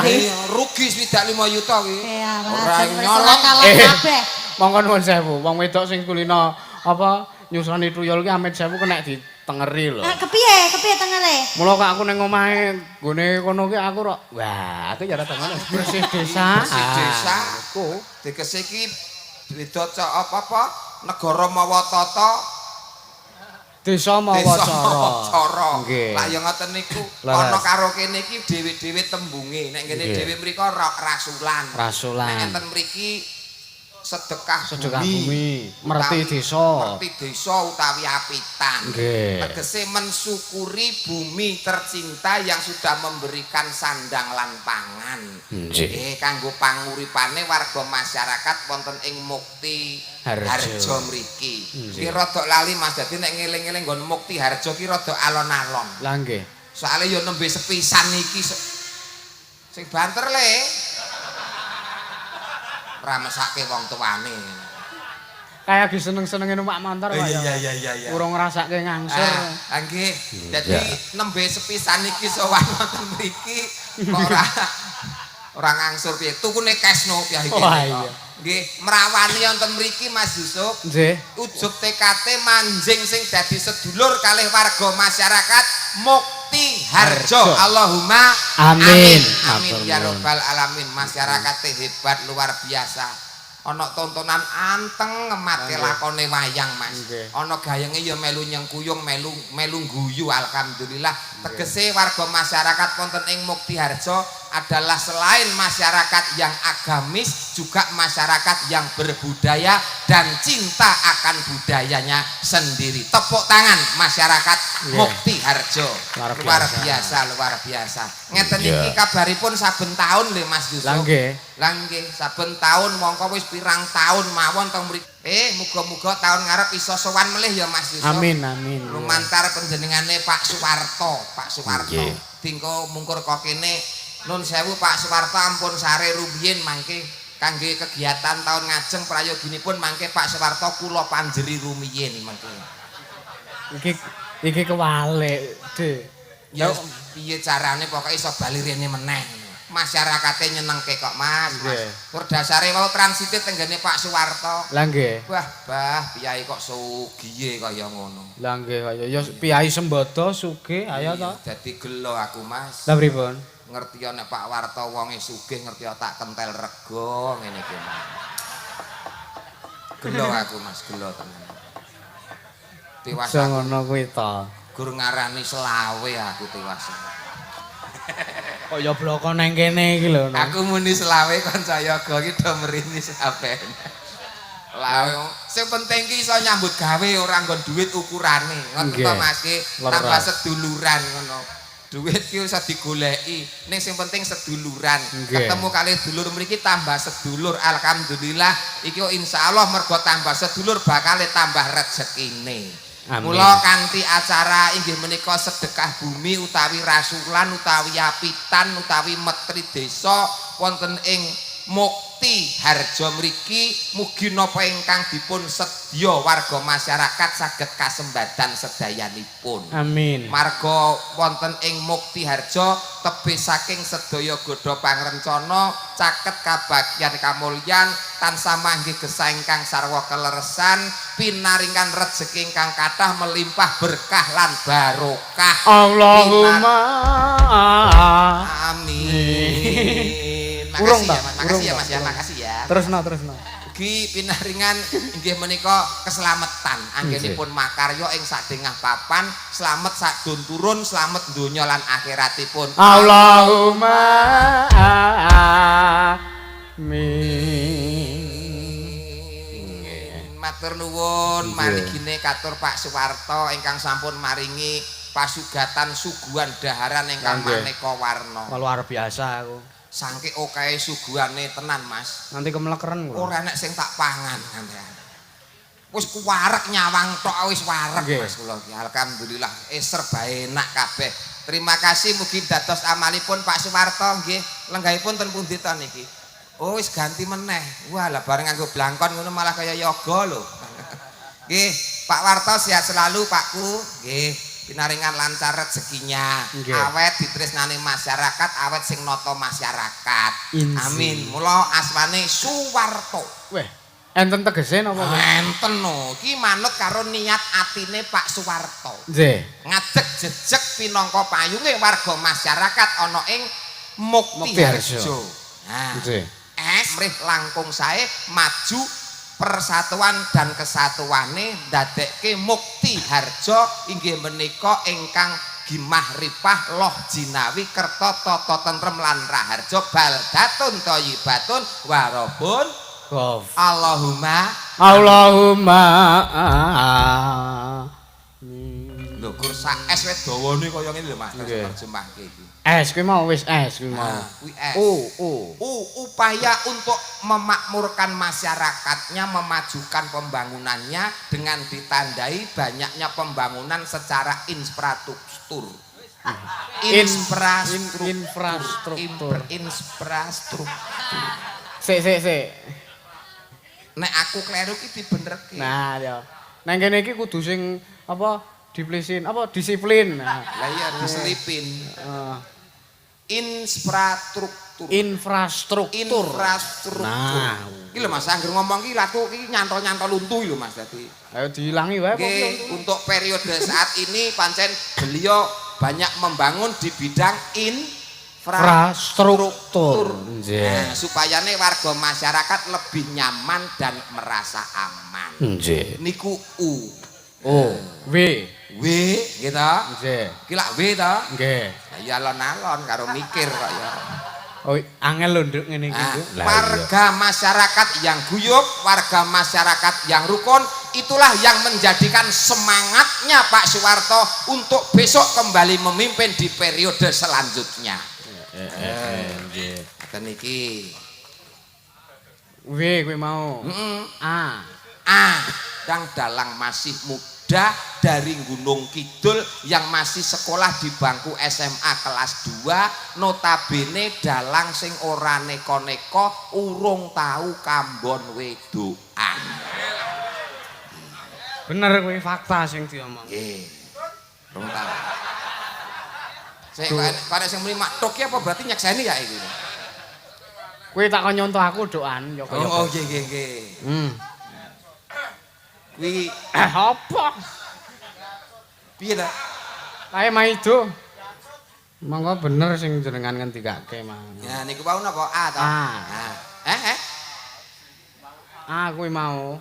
Iya, rugi 65 yuta kuwi. Iya, Ora Mas. nyolong. Kalah Eh. kabeh. Monggo nuwun sewu, wong wedok sing kulino apa nyusoni tuyul ki amit sewu kena ditengeri lho. Nah, kepiye? Kepiye tengere? Mula kok aku ning omahe nggone kono ki aku rok. Wah, aku ya rada ngono. Bersih desa. Bersih desa. Aku Tegese iki beda cok apa-apa negara mawa tata, desa mawa desa cara. mawa cara. Nggih. Lah ya ngoten niku, Leres. ana karo kene iki dhewe-dhewe tembunge. Nek ngene dhewe mriko rasulan. Rasulan. Nek enten mriki sedekah Sedekah bumi. bumi, merti desa. Merti desa utawi apitan. Tegese mensyukuri bumi tercinta yang sudah memberikan sandang lan pangan. Kanggo panguripane warga masyarakat wonten ing Mukti Harjo. Harjo mriki. Ki rada lali, Mas, dadi nek ngeling-eling nggon Mukti Harjo ki rada alon-alon. Lah nggih. Soale ya nembe sepisan iki sing banter le. Ora mesake wong tuane. Kayak lagi seneng-senenge numpak motor kok ya. Iya iya iya. Urung ngrasake ngangsur. Ah, nggih. Dadi nembe sepisan iki sowan wonten mriki kok ora ora ngangsur piye. Tukune kesno piye iki. Wah, iya. Nggih, mrawani wonten mriki, Mas Yusuf. Nggih. Ujub TKT manjing sing dadi sedulur kalih warga masyarakat Mukti Harjo. Harjo. Allahumma Amin. amin. Amin ya Matur nuwun. Rabbal alamin. Masyarakate hebat luar biasa. Ana tontonan anteng ngemate lakone wayang, Mas. Ana gayenge ya melu nyengkuyung, melu melu guyu, alhamdulillah. Tegese warga masyarakat wonten ing Mukti Harjo adalah selain masyarakat yang agamis juga masyarakat yang berbudaya dan cinta akan budayanya sendiri. Tepuk tangan masyarakat Mukti Harjo. Luar Luar biasa. Biasa, luar biasa. Ngeten iki kabaripun saben taun lho, Mas Yusuf. Lah nggih. Lah nggih, saben taun mongko wis pirang taun mawon teng mriki. Muga-muga taun ngarep iso sowan melih ya, Mas Yusuf. Amin amin. Lumantar panjenengane Pak Suwarto, Pak Suwarto. Dingko mungkur kok kene, nun sewu Pak Suwarto, ampun sare rumiyin, mangke kangge kegiatan taun ngajeng prayoginipun mangke Pak Suwarto kula panjeri rumiyin mangke. Iki iki kewalik, De. Ya piye carane pokoke iso bali rene meneh. Masyarakate nyenengke kok, Mas. Mas. Tur dasare wau transite tenggene Pak Suwarto. Lah nggih. Wah, bah, piyai kok sugihe kaya ngono. Lah nggih, kaya ya piyai Sembodo sugih, ayo to. Dadi gelo aku, Mas. Lah pripun? Ngerti ya nek Pak Warto wonge sugih, ngerti ya tak kentel rego ngene iki, Mas. Gelo aku, Mas, gelo tenan. Tiwas Aja aku ngono kuwi to. Gur ngarani selawe aku tiwas. Kok ya bloko nang kene iki lho. No. Aku muni selawe kanca yoga iki do mrini sampean. Lah sing penting ki iso nyambut gawe, ora nggon duit ukurane. Ngoten to, Mas, ki tambah seduluran ngono. Duit ki iso digoleki, ning sing penting seduluran. Ketemu kalih dulur mriki tambah sedulur, alhamdulillah. Iki kok insyaallah mergo tambah sedulur bakal tambah rezekine. Amin. Mula kanthi acara inggih menika sedekah bumi utawi rasulan utawi apitan utawi metri desa wonten ing Mukti Harjo mriki, mugi napa ingkang dipun sedya warga masyarakat saged kasembadan sedayanipun. Amin. Marga wonten ing Mukti Harjo tebih saking sedaya godha pangrencana, caket kabagyan kamulyan, tansah manggih gesah ingkang sarwa keleresan, pinaringan rejeki ingkang kathah melimpah berkah lan barokah. Allahumma Amin. Urung Makasih ta? ya, Mas. Makasih Urung ya, ta? Mas ya, Urung. Makasih ya. Terusno, terusno. Ugi pinaringan inggih menika keselamatan anggenipun makarya ing sadengah papan, slamet sadun turun, slamet donya lan akhiratipun. Allahumma amin. Matur nuwun marigine katur Pak Suwarto ingkang sampun maringi pasugatan suguhan daharan ingkang maneka warna. Wah, luar biasa aku. Saking okahe suguhane tenan, Mas. Nanti kemlekeren kula. Ora enek sing tak pangan ngantean. Wis kuwarek nyawang tok wis warek, Mas, kula iki. Alhamdulillah serba enak kabeh. Terima kasih, mugi dados amalipun Pak Suwarto nggih. Lenggahipun ten pundi to niki? Oh, wis ganti meneh. Wah, lah bareng nganggo blangkon ngono malah kaya yoga lho. Nggih, Pak Warto sehat selalu, Pakku. Nggih. Pinaringan lancar rezekinya. Awet ditresnani masyarakat, awet sing nata masyarakat. Insi. Amin. Mula asmane Suwarto. Weh, enten tegese napa kok? Enten no, iki manut karo niat atine Pak Suwarto. Ngadeg jejeg pinangka payunge warga masyarakat ana ing Muktiharjo. Muktiharjo. Nah, S mrih langkung sae maju persatuan dan kesatuane ndadekke Muktiharjo inggih menika ingkang gemah ripah loh jinawi kerta tata tentrem lan raharja baldatun thayyibatun warabun. Gof. Allahumma. Allahumma amin. Lho, gur sak S wis dawane kaya ngene lho, Mas. Terjemahke iki. S kuwi mau wis S kuwi mau. Nah, kuwi S. U U. U, upaya untuk memakmurkan masyarakatnya, memajukan pembangunannya dengan ditandai banyaknya pembangunan secara infrastruktur. Infrastruktur. Infrastruktur. Infrastruktur. Sik sik sik. Nek aku kleru ki dibenerke. Nah, ya. Nang kene iki kudu sing apa disiplin, apa disiplin. Nah. Lah iya diselipin. Eh, Infrastruktur. Infrastruktur. Infrastruktur. Nah. Iki lho, Mas, angger ngomong ki latu ki nyantol-nyantol untu lho, Mas, dadi. Ayo diilangi wae apa Nggih, untuk periode saat ini pancen beliau banyak membangun di bidang infrastruktur. infrastruktur. Nah, supayane warga masyarakat lebih nyaman dan merasa aman. Niku U. O. W. W gitu. Nggih. Ki lak W to? Nggih. Lah iya alon-alon karo mikir kok ya. Oh, angel lho, Nduk, ngene iki, Nah, Nduk. warga masyarakat yang guyup, warga masyarakat yang rukun, itulah yang menjadikan semangatnya Pak Soeharto untuk besok kembali memimpin di periode selanjutnya. Nggih. Ngoten iki. W kuwi mau. A. A, yang dalang masih muda dari Gunung Kidul yang masih sekolah di bangku SMA kelas 2, notabene dalang sing ora neko-neko, urung tau kambon wedokan. Bener kuwi fakta sing diomong. Nggih. Urung tau. Sik kok enek sing muni mak tok ki apa berarti nyekseni ya iki? Kuwi tak kon nyontoh aku doan ya kaya. Oh, nggih. Kuwi Eh, apa? Piye ta? Kae maido. Monggo bener sing jenengan ngendikake mang. Ya niku wau napa A ta? A. Nah. Eh eh. A kuwi mau.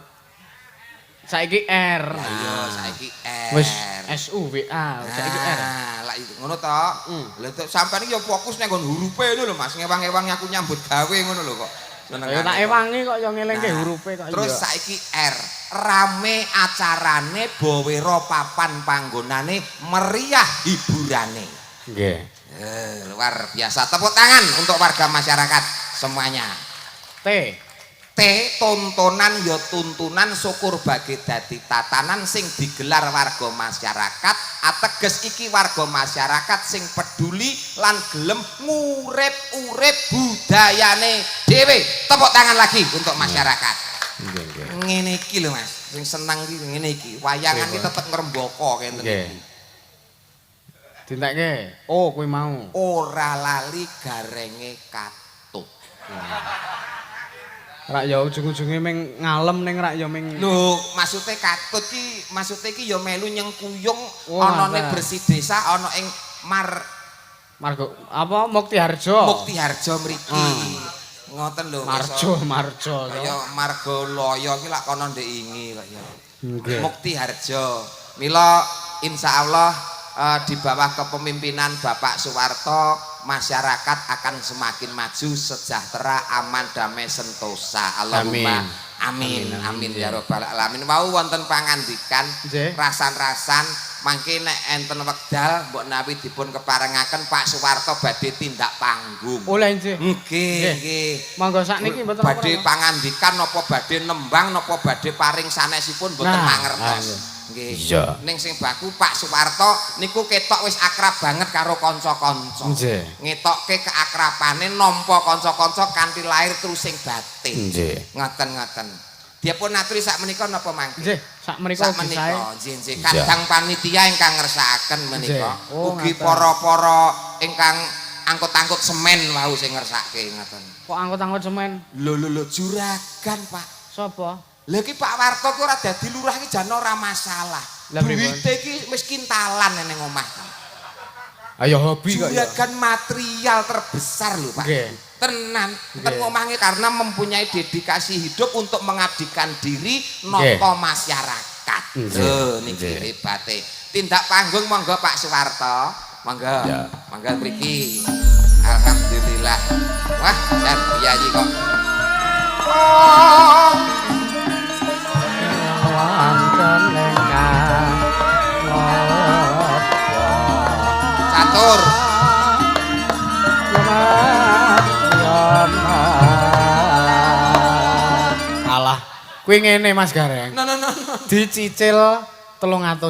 Saiki R. Lah iya saiki R. Wis S U W A, saiki R. Nah, lah itu ngono to. Hmm. Lah sampean iki ya fokus nang nggon hurufe ngono lho, Mas, ngewang-ewangi aku nyambut gawe ngono lho kok. Ya tak ewangi kok ya ngelingke Nah, hurufe kok. terus saiki R, rame acarane, bowero papan panggonane, meriah hiburane. Nggih. Luar biasa. Tepuk tangan untuk warga masyarakat semuanya. T. T, tontonan ya tuntunan syukur bagi dadi tatanan sing digelar warga masyarakat, ateges iki warga masyarakat sing peduli lan gelem ngurip-urip budayane dhewe. Tepuk tangan lagi untuk masyarakat. Nggih, nggih. Ngene iki lho, Mas, sing seneng iki ngene iki. Wayangan iki tetep ngrembaka ngenten iki. Dintekke. Oh, kuwi mau. Ora lali garenge katut. Rak ya ujung-ujunge ming ngalem ning rak ya ming Lho, maksude katut ki, maksude ki ya melu nyengkuyung Oh, anane ngoten. bersih desa ana ing Mar Margo apa Muktiharjo. Muktiharjo mriki. Ngoten lho. Marjo, Marjo. Kaya Margo Loyo ki lak kono ndek ingi kok ya. Nggih. Muktiharjo. Mila insyaallah di bawah kepemimpinan Bapak Soeharto masyarakat akan semakin maju, sejahtera, aman, damai, sentosa. Allahumma amin. Amin, amin, ya rabbal alamin. Wau wonten pangandikan rasan-rasan mangke nek enten wekdal mbok nawi dipun keparengaken Pak Soeharto badhe tindak panggung. Oleh nggih. Nggih, nggih. Monggo sakniki mboten badhe napa-napa. pangandikan napa badhe nembang napa badhe paring sanesipun mboten Nah, mangertos. ah, Nggih. Iya. Ning sing baku Pak Soeharto niku ketok wis akrab banget karo kanca-kanca. Nggih. Ngetokke keakrabane nampa kanca-kanca kanthi lahir terus sing batin. Nggih. Ngoten-ngoten. Dipun aturi sak menika napa mangke? Nggih, sak menika Sak ugi sae. menika, nggih nggih. Kadang panitia ingkang ngersakaken menika. Nggih. Oh, Ugi ngaten. para-para ingkang angkut-angkut semen wau sing ngersake ngoten. Kok angkut-angkut semen? Lho lho lho, juragan, Pak. Sapa? Lha iki Pak Warto ki ora dadi lurah iki jan ora masalah. Lah pripun? Duwite iki wis kintalan ning omah. Ayo hobi kok ya. Juragan material terbesar lho, Pak. Nggih. Tenan, ten omahe karena mempunyai dedikasi hidup untuk mengabdikan diri nata masyarakat. Nggih. Lho niki Nggih. hebate. Tindak panggung monggo Pak Suwarto. Monggo. Ya. Monggo mriki. Alhamdulillah. Wah, jan piyayi kok. Oh. Wonten ingkang ngopo. Catur. Alah, kuwi ngene Mas Gareng. No no no. no. Dicicil 300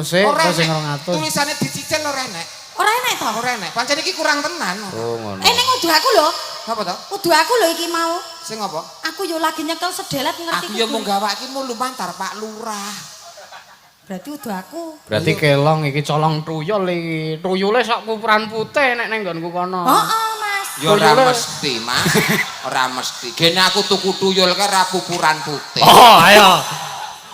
sik, Ora terus sing enek. 200. Tulisane dicicil ora enek. Ora enek to? Ora enek. Pancen iki kurang tenan. Oh ngono. Eh ning udu aku lho. Apa to? Udu aku lho iki mau. Sing apa? Aku yo lagi nyekel sedelat ngerti. Aku yo mung gawake mu lumantar Pak Lurah. Berarti udu aku. Berarti kelong iki colong tuyul iki. Tuyule sak pupuran putih nek ning nggonku kono. Heeh, Mas. Ya ora Tuyule. mesti, Mas. Ora mesti. Gene aku tuku tuyul ke ora pupuran putih. Oh, ayo.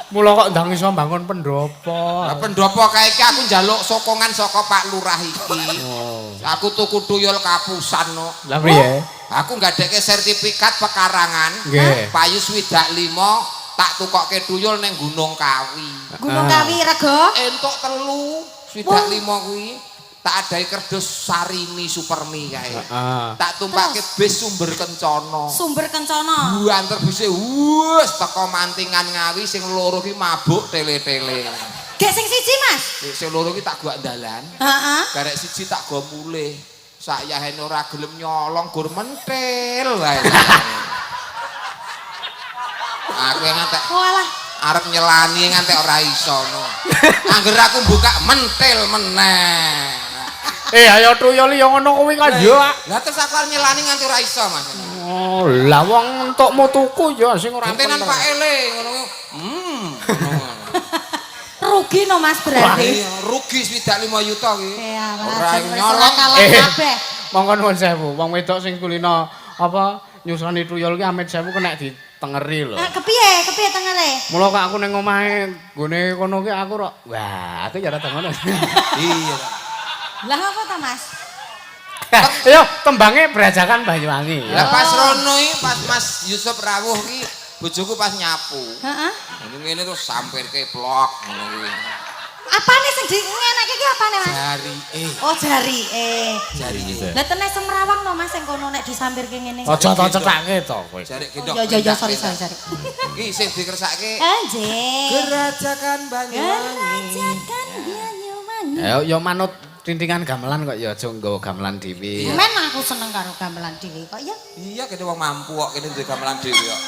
Mula kok ndang iso bangun pendopo. Lah pendopo kae iki aku njaluk sokongan saka Pak Lurah iki. Oh. Aku tuku tuyul kapusan no. Lah piye? Aku nggadekke sertifikat pekarangan. Nggih. Payu 65 tak tukokke tuyul ning Gunung Kawi. Gunung Ah. Kawi rego. Entuk telu 65 kuwi. Tak adahi kerdus sarimi supermi kae. Heeh. Tak tumpake bis Sumber Kencana. Sumber Kencana. Buanter bise wus teko mantingan Ngawi sing loro ki mabuk tele-tele. Gek sing siji, Mas. Sing loro ki tak guak dalan. Heeh. Garek siji tak go mulih. Sayahene ora gelem nyolong gur mentil wae. Aku ngantek Walah. arep nyelani ngantek ora iso no. Angger aku buka mentil meneh. Eh ayo tuyul ya ngono kuwi kan ya. Lah terus aku arep nyelani nganti ora iso Mas. Oh, lah wong entukmu tuku ya sing ora Gentenan bener. Pak Ele ngono. Ngono. Rugi no Mas berarti. Iya, rugi 65 yuta kuwi. Ya, Ora Mas. nyolong. Kalah Eh. kabeh. Monggo nuwun sewu, wong wedok sing kulino apa nyusoni tuyul ki amit sewu kena ditengeri lho. Eh, kepiye? Kepiye tengere? Mula kok aku ning omahe nggone kono ki aku rok wah, aku ya rada ngono. Iya. Lah apa ta, Mas? Ayo tembange Brajakan Banyuwangi. Lah pas rono iki pas Mas Yusuf rawuh ki bojoku pas nyapu. Heeh. Ngene ngene terus sampirke plok ngono kuwi. Apane sing di ngenake iki apane, Mas? Jarike, Oh, jarike. jarike. Lah tenes semrawang no Mas sing kono nek disampirke ngene. Aja to cethake to kowe. Jarik Oh, gendong. iya iya iya sorry sorry sorry. Iki sing dikersake Anjing. Gerajakan Banyuwangi. Gerajakan Banyuwangi. Ayo ya manut tintingan gamelan kok ya aja nggawa gamelan dhewe. Men aku seneng karo gamelan dhewe kok ya. Iya kene wong mampu kok kene duwe gamelan dhewe kok.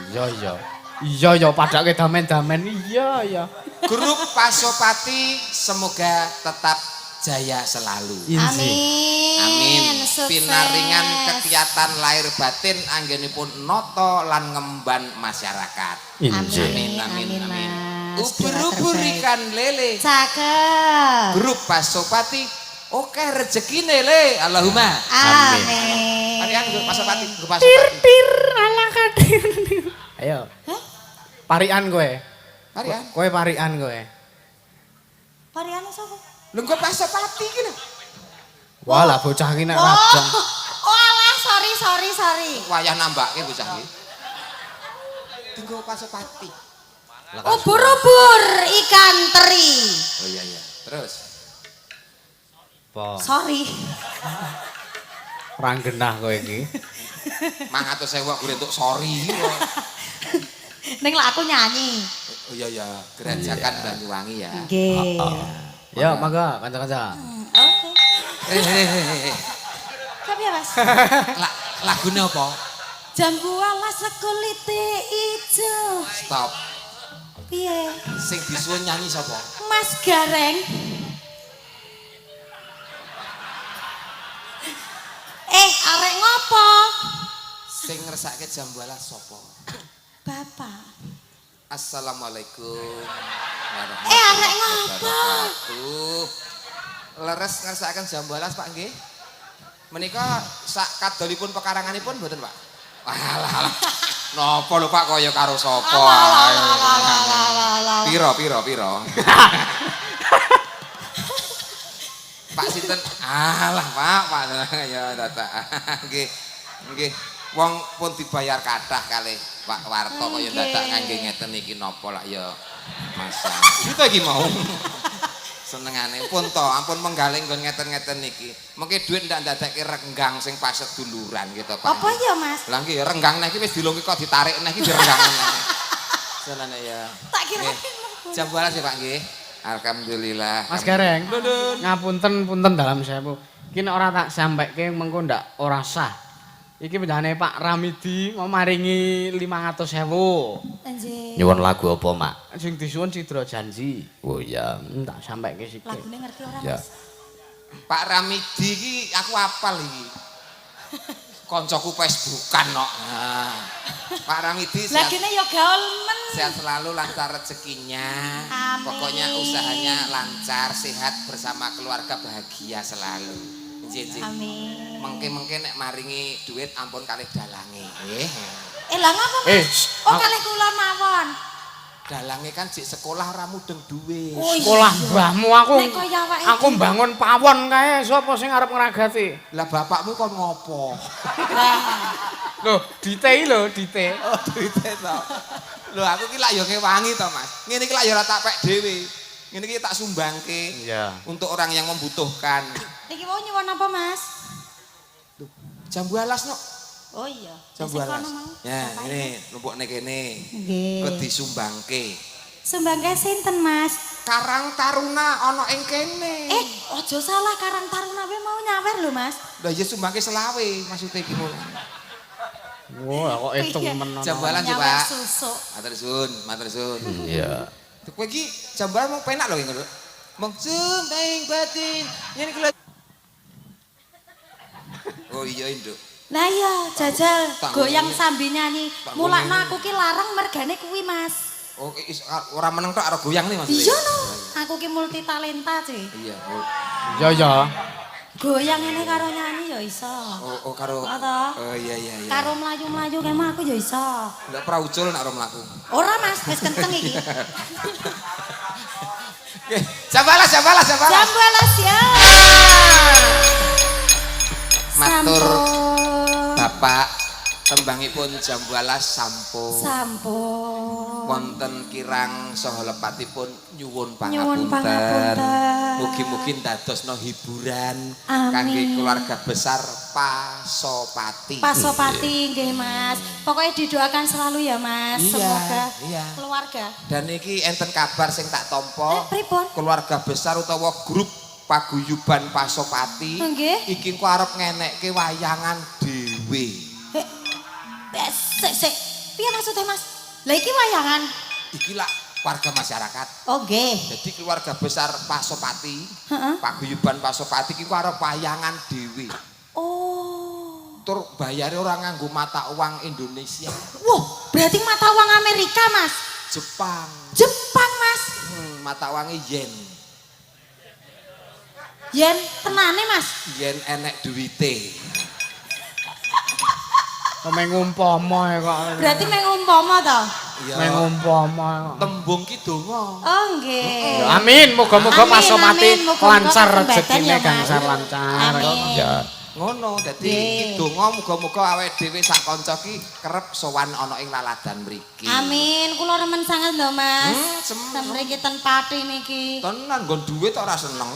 Iya iya. Iya ya padake damen-damen. Iya iya. Grup Pasopati semoga tetap jaya selalu. Amin. Amin. Sukses. Pinaringan kegiatan lahir batin anggenipun nata lan ngemban masyarakat. Injih. Amin amin amin. Mas. Ubur-ubur Doa terbaik. ikan lele. Cakep. Grup Pasopati oke rezekine le. Allahumma. Amin. Parian grup Pasopati, grup Pasopati. Tir ala kadir. Ayo. Hah? Parian kowe. Parian. Kowe parian kowe. Pariane sapa? Lho engko Pasopati iki lho. Wah lah bocah iki nek Oh, rajang. oh alah sorry sorry sorry. Wayah nambake bocah iki. Tunggu Pasopati. Ubur-ubur ikan teri. Oh iya iya. Terus Apa? Sorry. Ora genah kowe iki. 500.000 aku entuk sorry. Ning lah aku nyanyi. Oh iya iya, Gerajakan Banyuwangi ya. Nggih. Ya monggo kanca-kanca. Oke. Eh, Tapi ya, Mas. Lagune apa? Jambu alas kulite ijo. Stop. Piye? Sing disuwun nyanyi sapa? Mas Gareng. Eh, arek ngopo? Sing ngersake jambu alas sapa? Bapak. Assalamualaikum Eh, arek warahmatullahi ngapa? wabarakatuh. Leres ngersakaken jambu alas, Pak, nggih. Menika sak kadolipun pekaranganipun mboten, Pak? Alah alah. Napa lho, Pak, kaya karo sapa? Piro piro piro? Pak sinten? Alah, Pak, Pak ya dadak. Nggih. Nggih. Wong pun dibayar kathah kalih Pak Warto kaya dadak ngangge ngeten iki napa lak ya masa. Itu iki mau. Senengane pun to, ampun menggaling nggon ngeten-ngeten niki. Mengke dhuwit ndak ndadekke renggang sing pas seduluran gitu, Pak. Apa ya, Mas? Lah nggih renggang neh iki wis dilungke kok ditarik neh iki direnggang neh. Senane ya. Tak kira. Jam 12 ya, Pak, nggih. Alhamdulillah. Mas Gareng. Ngapunten punten dalam sewu. Iki nek ora tak sampaikke mengko ndak ora sah. Iki penjane Pak Ramidi mau maringi 500.000. Nggih. Nyuwun lagu apa, Mak? Sing disuwun Cidra Janji. Oh iya. Tak sampaikke sithik. Lagune ngerti ora, Ya. Mas? Pak Ramidi iki aku apal iki. Koncoku Facebookan kok. Nah. Pak Ramidi sehat, Lagune ya gaul men. sehat selalu, lancar rezekinya. Amin. Pokoknya usahanya lancar, sehat bersama keluarga, bahagia selalu. Nggih, nggih. Amin. Mengke-mengke nek maringi duit ampun kalih dalange. Nggih. Eh, lah ngapa, Mas? Eh, Oh, kalih kula mawon. Dalange kan jek sekolah ora mudeng duit. Oh, iya. Sekolah mbahmu aku. Nek kaya awake Aku mbangun pawon kae sapa sing arep ngragati? Lah bapakmu kon ngopo? Lah, Loh, dite lho, dite. Oh, duite to. Lho aku ki lak yo ngewangi to, Mas. Ngene iki lak yo ora tak pek dhewe. Ngene iki tak sumbangke. Iya. Untuk orang yang membutuhkan. Niki mau nyuwun apa, Mas? Jambu alas no. Oh iya. Jambu Sing alas. kono mau. Ya, Bapak. ini numpukne kene. Nggih. Kok disumbangke. Sumbangke sinten, Mas? Karang Taruna ana ing kene. Eh, aja salah, Karang Taruna we mau nyawer lho, Mas. Lah ya sumbangke selawe maksude iki ngono. Wah, kok hitung men. Jambu alas ya, Nyawer Pak. susuk. Matur suwun, matur suwun. Iya. Kowe iki jambu alas mung penak lho ngono. Mung sumbang batin. Yen kula. Oh iya, Induk. Lah iya, jajal Tak goyang ngene. sambi nyanyi. Tak Mulakno ngene. aku ki larang mergane kuwi, Mas. Oh, ora meneng tok karo goyang nih maksudnya. Iya no, aku ki multi talenta, cuy. Iya. Iya ya. Goyang ngene karo nyanyi ya iso. Oh, oh karo. Oh, toh? Oh iya iya iya. Karo mlayu-mlayu kae mah aku ya iso. Ndak pernah ucul nek ora mlaku. Ora, Mas, wis kenceng iki. Oke, jambalas jambalas jambalas. Jambu alas ya. Matur Sampun. Bapak tembangipun jambu alas sampun. Sampun. Wonten kirang saha lepatipun nyuwun Nyuwun pangapunten. pangapunten. Mugi-mugi ndadosna hiburan Amin. kangge keluarga besar Pasopati. Pasopati nggih, Mas. Pokoknya didoakan selalu ya, Mas. Iya, Semoga iya. keluarga. Dan iki enten kabar sing tak tampa. Eh, pripun? Keluarga besar utawa grup paguyuban Pasopati Nggih. iki engko arep ngenekke wayangan dhewe. Eh, eh, sik sik. Piye maksudnya, Mas? Lah iki wayangan. Iki lak warga masyarakat. Oh, nggih. Jadi keluarga besar Pasopati, Heeh. paguyuban Pasopati iki engko arep wayangan dhewe. Oh. Tur bayare ora nganggo mata uang Indonesia, Wah, berarti mata uang Amerika, Mas. Jepang. Jepang, Mas. Mata uangnya yen. Yen tenane, Mas. Yen enek duwite. Kok meng umpama ya kok. Berarti meng umpama to? Iya. Meng umpama kok. Tembung ki donga. Oh, nggih. Ya, amin, muga-muga Amin, Pasopati amin. Muga-muga lancar kesempatan rezekine ya, Mas. gangsar lancar. Amin. Ya. Ngono, dadi Nggih. iki donga muga-muga awake dhewe sak kanca ki kerep sowan ana ing laladan mriki. Amin, kula remen sanget lho, Mas. Hmm, Ten mriki ten Pati niki. Tenan nggon dhuwit ora seneng.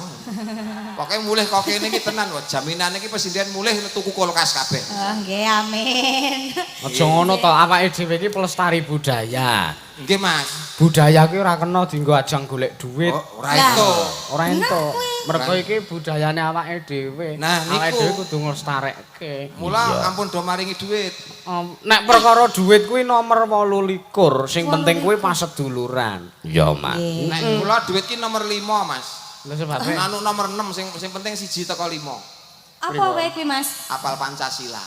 Pokoke mulih kok kene iki tenan wae jaminane iki presiden mulih tuku kulkas kabeh. Oh, nggih, amin. Aja ngono to, awake dhewe iki pelestari budaya. Nggih, Mas. Budaya ki ora kena dienggo ajang golek duit. Oh, ora Lah. entuk. Ora Bener entuk. kuwi. Mergo iki budayane awake dhewe. Nah, awake niku. dhewe kudu nglestarekke. Mula ampun do maringi dhuwit. Nek perkara duit kuwi nomor 28, sing penting kuwi paseduluran. Iya, Mak. Nek kula dhuwit ki nomor 5, Mas. Lha sebabe Anu nomor 6 sing sing penting 1 teko 5. Apa wae kuwi, Mas? Apal Pancasila.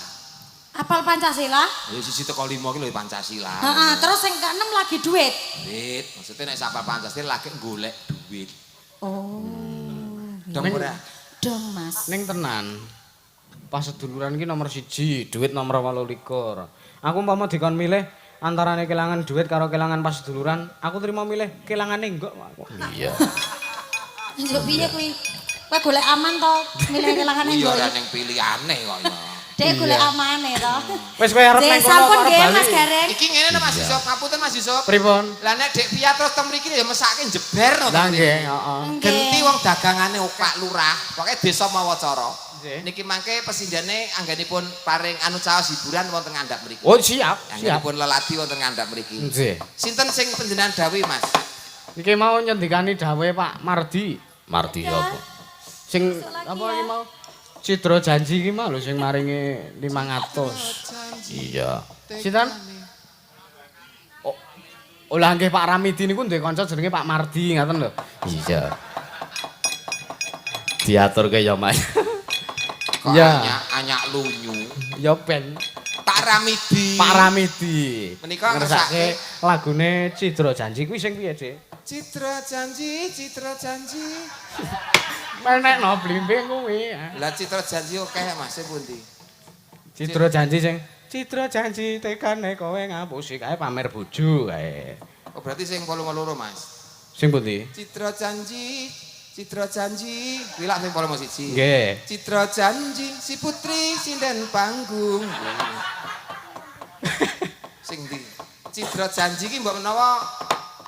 Apal Pancasila? Ya 1 teko 5 ki lho Pancasila. Heeh, terus sing keenem lagi duit. Duit, maksudnya nek apal Pancasila lagi golek duit. Oh. Dong ora? Dong, Mas. Ning tenan. Pas seduluran ki nomor 1, duit nomor 28. Aku umpama dikon milih antarane kelangan duit karo kelangan pas seduluran, aku terima milih kelangane enggak. Iya. Njuk piye kuwi? Kowe golek aman to, milih kelangane Kuwi ya enggak? ora ning pilihane kok ya. Dek golek amane to. Wis kowe arep Nggih, nang kono sampun apa arep nggih bali? Mas Gareng. Iki ngene lho Mas Yusuf, ngapunten Mas Yusuf. Pripun? Lah nek Dek Pia terus teng mriki ya mesake jeber no. Lah nggih, heeh. Genti wong dagangane Pak Lurah, pokoke desa Mawacara. Nggih. Niki mangke pesindhene anggenipun paring anu caos hiburan wonten ngandhap mriki. Oh, siap, siap. Anggenipun leladi wonten ngandhap mriki. Nggih. Sinten sing panjenengan dawuhi, Mas? Iki mau nyendikani dawuhe Pak Mardi. Mardi Ya. apa? Sing Masuk lagi apa ya. iki mau? Cidra janji iki mau lho sing maringi 500. Iya. Sinten? Oh, oh lah nggih Pak Ramidi niku duwe kanca jenenge Pak Mardi ngaten lho. Iya. Diaturke ya, Mas. Kok Iya. anyak anyak lunyu. Ya ben Pak Ramidi. Pak Ramidi. Menika ngersake lagune Cidra Janji kuwi sing piye, Dik? Citra janji, citra janji. Menekno blimbing kuwi. Lah citra janji akeh Mas, sing pundi? Cidra Janji sing Cidra Janji tekane kowe ngapusi kae pamer bojo kae. Oh berarti sing 82, Mas. Sing pundi? Citra janji, citra janji, kuwi lak sing 81. Nggih. Citra janji si putri sinden panggung. Sing ndi? Citra janji ki mbok menawa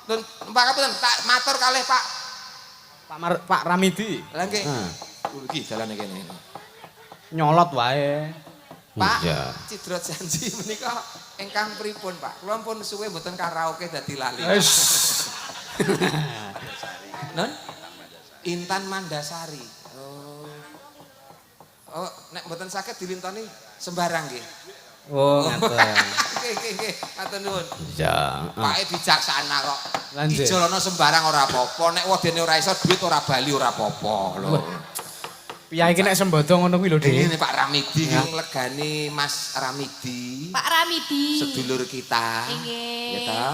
Nun, Pak kapunten tak matur kalih Pak. Pak Ramidi. Lah nggih. Hmm. Iki dalane kene. Nyolot wae. Pak, Iya. Cidra janji menika ingkang pripun, Pak? Kula pun suwe mboten karaoke dadi lali. Wis. Nun? Intan Mandasari. Oh. Oh, nek mboten saged dilintoni sembarang nggih. Oh, ngaten. Nggih, nggih, nggih. Matur nuwun. Iya. Pake bijaksana kok. Lah, nggih. Ijolono sembarang ora apa-apa, nek wedene ora iso duit ora bali ora apa-apa lho. Piye iki nek sembodo ngono kuwi lho, Dik. Ini Pak Ramidi iki nglegani Mas Ramidi, Pak Ramidi. sedulur kita. Nggih. Ya ta?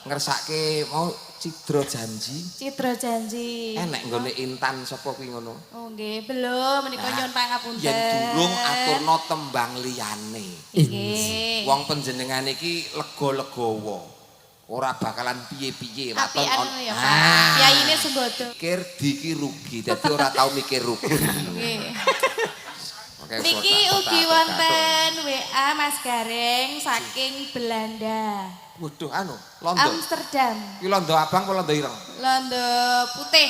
Ngersake mau Cidra Janji. Citra Janji. Enek nggone Intan sapa kuwi ngono. Oh nggih, belum menika Nah, nyuwun pangapunten. Yen durung aturna tembang liyane. Nggih. Wong panjenengan iki lega-legawa. Ora bakalan piye-piye waton Apian on. ngono ya, Pak. Ah. Piyayine sembodo. Mikir diki rugi, dadi ora tau mikir rugi. Nggih. Oke, Niki ugi wonten WA Mas Gareng saking Belanda. Waduh anu, londo. Amsterdam. Ki londo abang apa londo ireng? Londo putih.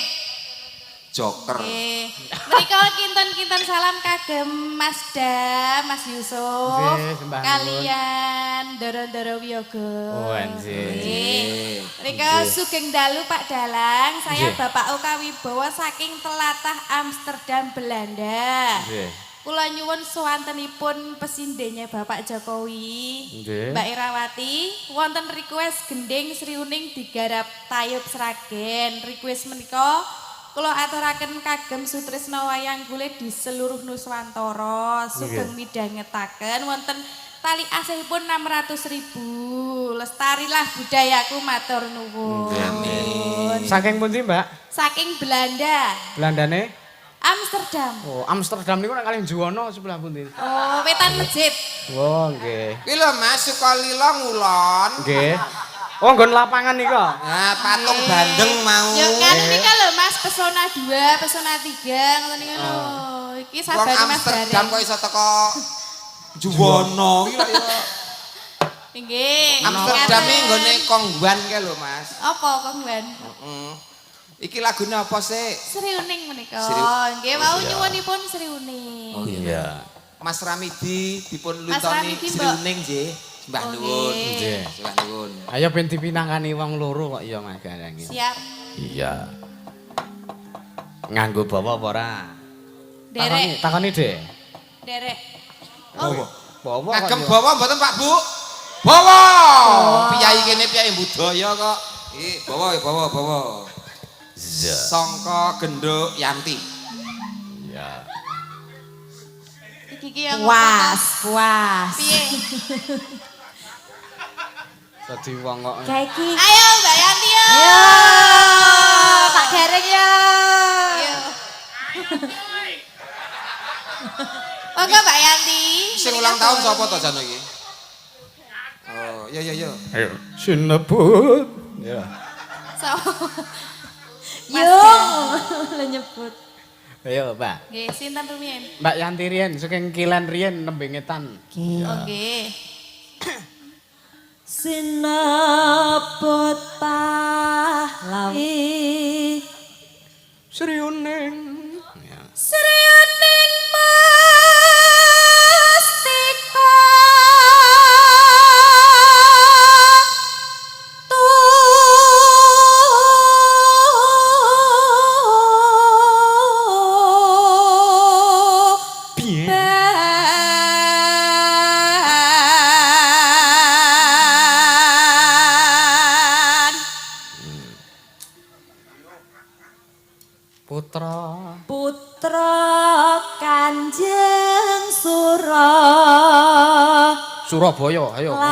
Joker. Nggih. Menika kinten-kinten salam kagem Mas Da, Mas Yusuf, Nggih, sembah nuwun. kalian Ndoro-ndoro Wiyoga. Oh, nggih. Nggih. Menika sugeng dalu Pak Dalang, saya Nggih. Bapak Oka Wibowo saking telatah Amsterdam Belanda. Nggih. Kula nyuwun swantenipun pesindenya Bapak Jokowi, Nggih. Mbak Irawati, wonten request gending Sriuning digarap Tayub Sragen. Request menika kula aturaken kagem sutrisna wayang kulit di seluruh Nuswantara. Sugeng midhangetaken wonten tali asihipun 600.000. Lestarilah budayaku, matur nuwun. Amin. Saking pundi, Mbak? Saking Belanda, Belandane? Amsterdam. Oh, Amsterdam niku nek kalih Juwana sebelah pundi? Oh, wetan masjid. Oh, nggih. Kuwi lho Mas, Sukalila ngulon. Nggih. Oh, nggon lapangan nika. Nah, patung bandeng mau. Ya nganu nika lho Mas, Pesona 2, Pesona 3 ngoten niku lho. Iki Wong sabane Mas Amsterdam Gareng. kok iso teko Juwana iki lho ya. Nggih. Amsterdam iki Ngaten. nggone Kongguan kae lho Mas. Apa Kongguan? Heeh. Iki lagune apa sih? Sriuning menika. Sri- Nggih, wau nyuwunipun Sriuning. Oh Iya. Mas Ramidi dipun Mas luntoni Ramidi, Mbok. Sriuning nggih. Sembah Oh, nuwun. nggih. Nggih. Sembah nuwun. Ayo ben dipinangkani wong loro kok ya Mas Gareng iki. Siap. Iya. Nganggo bawa apa ora? Derek, Takoni, Dek. derek. Oh, Bawa kok. Kagem ya. bawa mboten Pak Bu? Bawa. Piyai kene piyai budaya kok. Ih, bawa bawa bawa. Iya. Sangka Genduk Yanti. Iya. Iki Iki yang Puas, puas. Piye? Dadi wong kok. Kayak iki. Ayo Mbak Yanti yo. Yo, Pak Gareng yo. Ayo. Monggo Mbak Yanti. Sing ulang tahun sapa to jane iki? Oh, iya iya iya. Ayo. Sinebut. Ya. So. Yo, lo nyebut. Ayo, Mbak. Nggih, sinten rumiyin? Mbak Yanti riyen saking Kilen riyen nembe ngetan. Oke. Sinebut pahlawi. Sriuning. Ya. Sriuning mustika Piye? Ban. Putra. Putra Kanjeng Sura Surabaya, ayo. Lawe.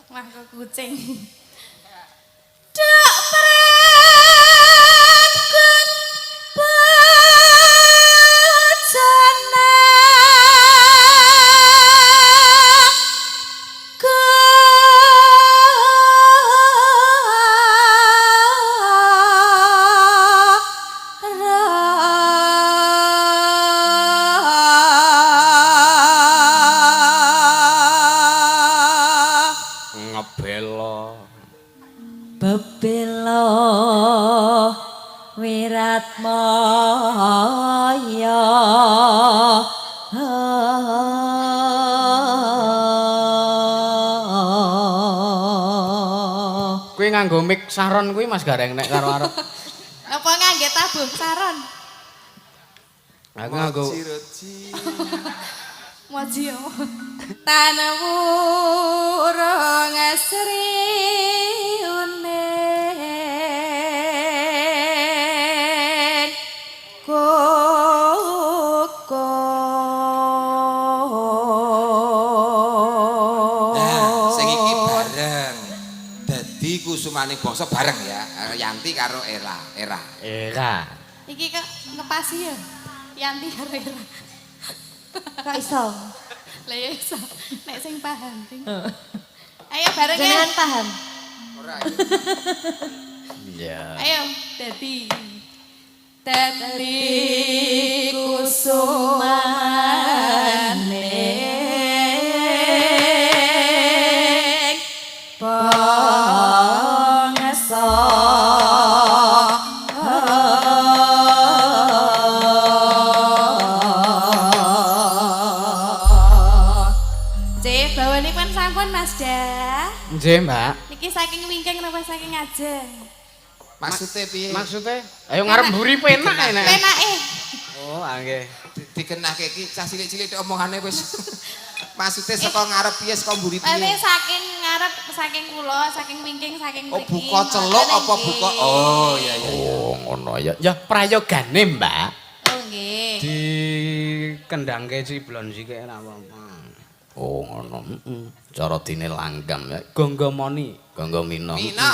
Wah, kok kucing. Duk prangkut bojone Ngebela. Bebela Wiratmaya. Kuwi nganggo mic saron kuwi Mas Gareng nek karo arep. Napa ngangge tabuh saron? Aku nganggo Moji-roji. Moji yo. Tanwurung asri unen koko. Nah, sing iki bareng. Dadi kusumaning bangsa bareng ya. Yanti karo Era, Era. Era. Iki kok ngepasi ya? Yanti karo Era. Kok iso? Lah ya iso. Nek sing paham sing. Ayo bareng ya. Jenengan paham? Ora. Iya. Ayo, dadi dadi kusumaning Bangsa. Cek, bawane pun sampun Mas Dah. Nggih, Mbak. Niki saking wingking napa saking ngajeng? Maksude piye? Maksude ayo ngarep mburi penak nek. Penake. Oh, nggih. Dikenake iki cah cilik-cilik tok omongane wis. Maksude saka ngarep piye saka mburi Tapi piye? saking ngarep, saking kula, saking wingking, saking Oh, mriki. buka celuk Ngoten apa nggih. buka? Oh, iya iya iya. Oh, ngono ya. Ya prayogane, Mbak. Oh nggih. Di kendangke ciblon sike ora apa-apa. Oh, ngono. Heeh. Cara dine langgam ya. Gangga moni, gangga mina. Mina.